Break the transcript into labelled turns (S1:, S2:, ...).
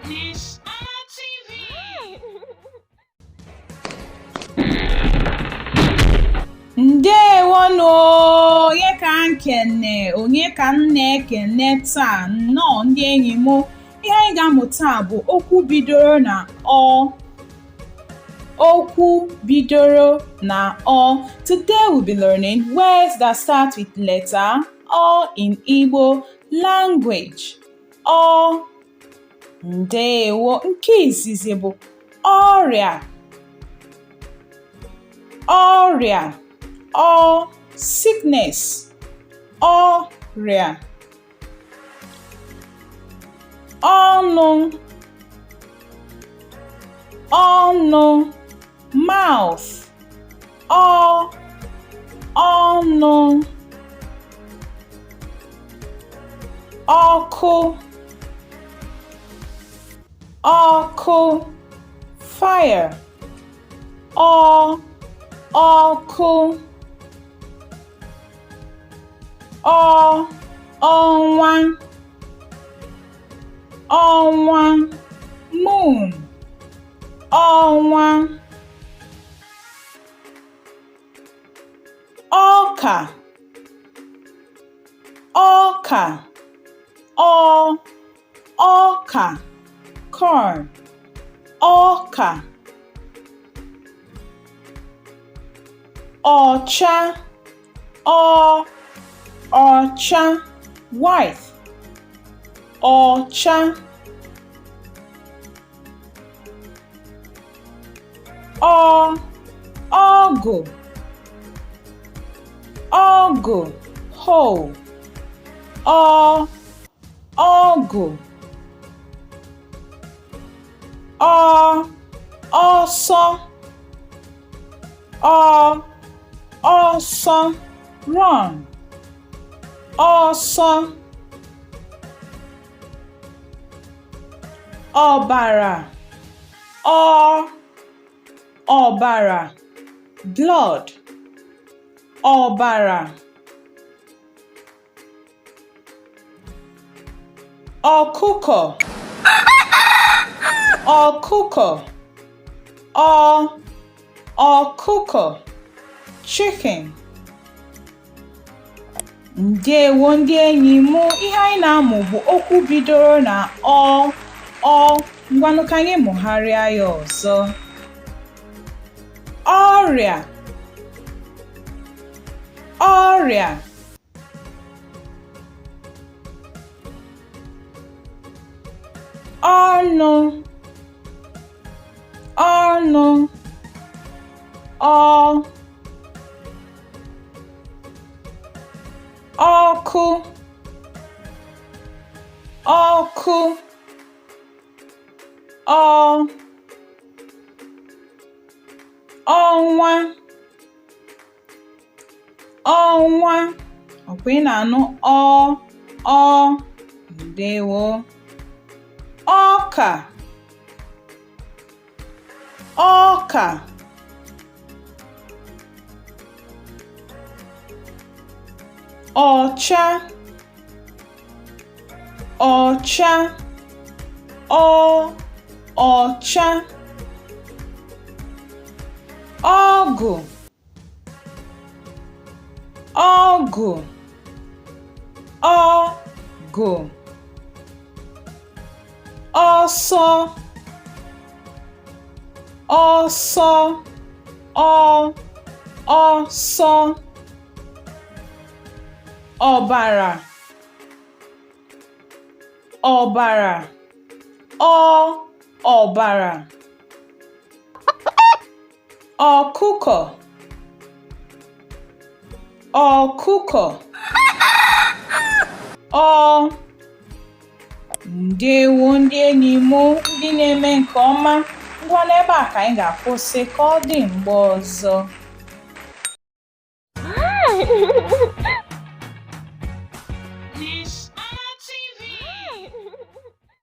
S1: Miss Anna TV.
S2: Ndewonụ! Onye ka m kene? Onye ka m na-ekene taa? Nnọọ ndị enyi m. Ihe anyị ga-amụ taa bụ okwu bidoro na ọ. Okwu bidoro na ọ. Today we'll be learning words that start with letter Ọ in Igbo language. Ọ. Ndewo. Nke izizi bụ ọrịa. Ọrịa. Ọ sickness. Ọrịa. Ọnụ. Ọnụ. Mouth. Ọ ọnụ. Ọkụ. Ọkụ. Fire. Ọ ọkụ. Ọ ọnwa. Ọnwa. Moon. Ọnwa. Ọka. Ọka. Ọ ọka. Corn. Ọka. Ọcha. Ọ ọcha. White. Ọcha. Ọ ọgụ. Ọgụ. Hoe. Ọ ọgụ. Ọ ọsọ. Ọ ọsọ. Run. Ọsọ. Ọbara. Ọ ọbara. Blood. Ọbara. Ọkụkọ. Ọkụkọ. Ọ ọkụkọ. Chicken. Ndewo ndị enyi m. Ihe anyị na-amụ bụ okwu bidoro na ọ ọ. Ngwanụ ka anyị mụgharịa ya ọzọ. Ọrịa. Ọrịa. Ọnụ. Ọnụ. Ọ ọkụ. Ọkụ. Ọ ọnwa. Ọnwa. Ọkwa ị na-anụ ọ ọ. Ndewo. Ọka. Ọka. Ọcha. Ọcha. Ọ ọcha. Ọgụ. Ọgụ. Ọgụ. Ọsọ. Ọsọ. Ọ ọsọ. Ọbara. Ọbara. Ọ ọbara. Ọkụkọ. Ọkụkọ. Ọ ndewo ndị enyi m ndị na-eme nke ọma. Ngwa n'ebe a ka anyị ga-akwụsị ka ọ dị mgbe ọzọ.